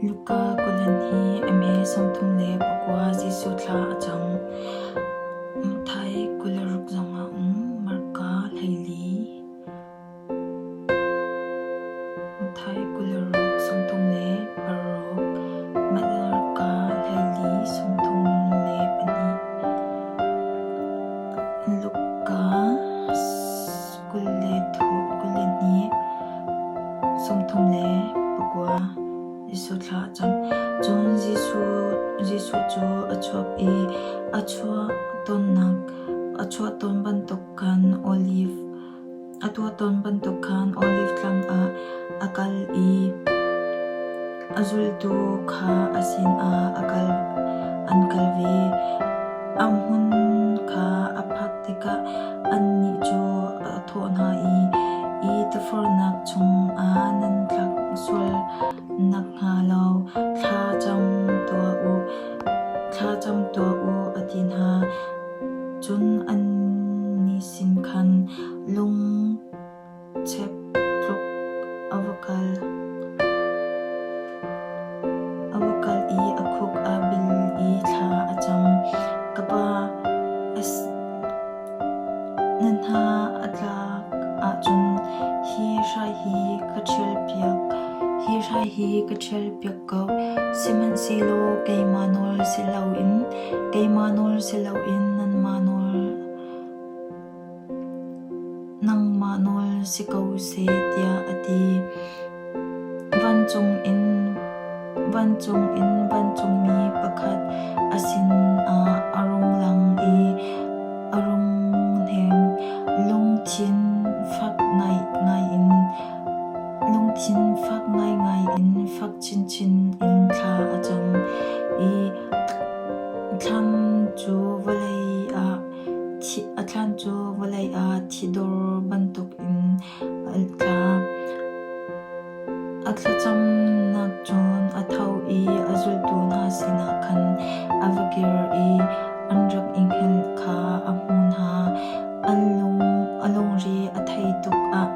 Luka 22 a me 39 Jesuh thla a cam. Matthai 26 zong ah um. Marka 14. Matthai 26 36 Marka 14 32 Luka 22 39 Jesuh thla a cam. Cun Jesuh cu a chuak i a chuah tawn bantuk khan Oliv a tuah tawn bantuk khan Oliv tlang ah a kal i a zultu kha a sinah an kal ve. A hmun kha a phak tikah annih cu a thawh hna i, “I tufornak chungah nan tlak sual nakhnga lo thla cam tuah u, thla cam tuah u,” a ti hna. Cun annih sin khan lungchep tluk a va kal. A va kal i a khuk aa bil i thla a cam. Ka pa, na hna a tlak ahcun hi hrai hi ka ṭhialpiak. Hi hrai hi ka ṭhialpiak ko. Sihmanhsehlaw keimah nawl si loin, keimah nawl si loin nanmah nawl Nangmah nawl si ko seh tiah a ti. Vancung in vancung in vancungmi pakhat a sinah a rung lang i a rung hnem. Lungthin fak ngaingai in lungthin fak ngaingai in fak chinchin in thla a cam i thlam cu vawlei ah A thlan cu vawlei ah thidor bantukin a tla. A thlacamnak cun a tho i a zultu hna sinah khan a va kir i an rak i hngilh kha a hmuh hna. An lung a lungri a thei tuk ah.